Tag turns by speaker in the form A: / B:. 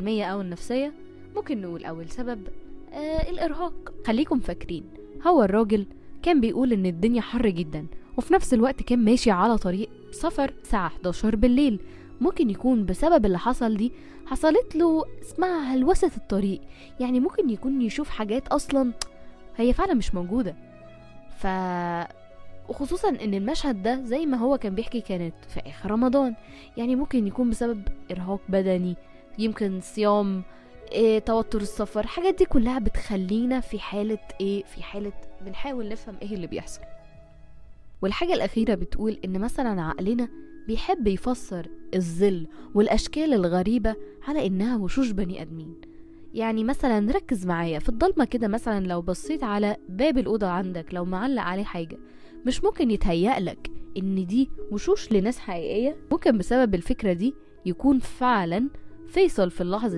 A: العلمية أو النفسية، ممكن نقول أول سبب الإرهاق. خليكم فاكرين هو الراجل كان بيقول إن الدنيا حر جدا، وفي نفس الوقت كان ماشي على طريق سفر الساعة 11 بالليل. ممكن يكون بسبب اللي حصل دي حصلت له اسمها هلوسة الطريق، يعني ممكن يكون يشوف حاجات أصلا هي فعلا مش موجودة. وخصوصا ان المشهد ده زي ما هو كان بيحكي كانت في اخر رمضان، يعني ممكن يكون بسبب ارهاق بدني، يمكن صيام، توتر السفر، الحاجات دي كلها بتخلينا في حالة ايه، في حالة بنحاول نفهم ايه اللي بيحصل. والحاجة الأخيرة بتقول إن مثلا عقلنا بيحب يفسر الظل والأشكال الغريبة على إنها وشوش بني آدمين. يعني مثلا ركز معايا في الضلمة كده، مثلا لو بصيت على باب الأوضة عندك لو معلق عليه حاجة، مش ممكن يتهيأ لك إن دي وشوش لناس حقيقية؟ ممكن بسبب الفكرة دي يكون فعلا فيصل في اللحظة